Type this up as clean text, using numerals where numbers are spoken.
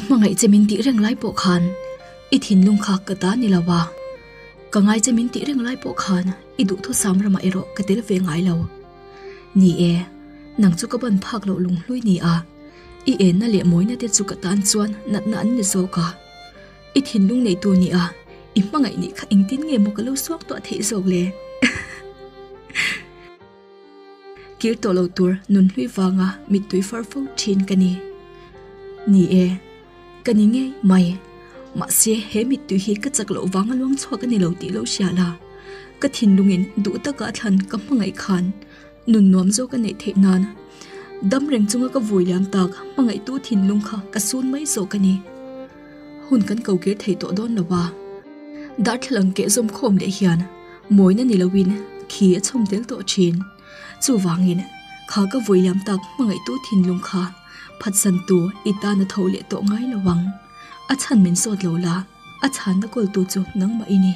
Ka hmangaih che min tih reng lai pawh khan i thinlung kha ka ta ni lo a, ka ngai che min tih reng lai pawh khan i duhthusam ramah erawh ka tel ve ngai lo. Ni e, nang chu ka ban phak loh lunghlui ni a, i enna leh mawina te chu ka tan chuan natna an ni zawk a. I thinlung nei tur ni a, i hmangaih nih kha engtin nge maw ka lo suak tuah theih zawk le? Kir tawh lo tur nunhlui vanga mittui far fo thin ka ni. Ni e, ka ni ngei mai. Mahse he mittui hi ka chak loh vanga luang chhuak a ni lo tih lo hria la. Ka thinlungin duh taka thlan ka hmangaih khan nun nuam zawk a neih theih nan dam reng chunga ka vui liam tak hmangaihtu thinlung kha ka sun mai zawk a ni. Hun kan ko kir thei tawh dawn lo a. Darthlalang keh zawm khawm leh hian mawina ni loin khi a chhawm tel tawh thin. Chuvangin, kha ka vui liam tak hmangaihtu thinlung kha phatsantu i tan a tho leh tawh ngai lo ang. A chhan min sawt lo la, a chhanna kawltu chu nangmah i ni.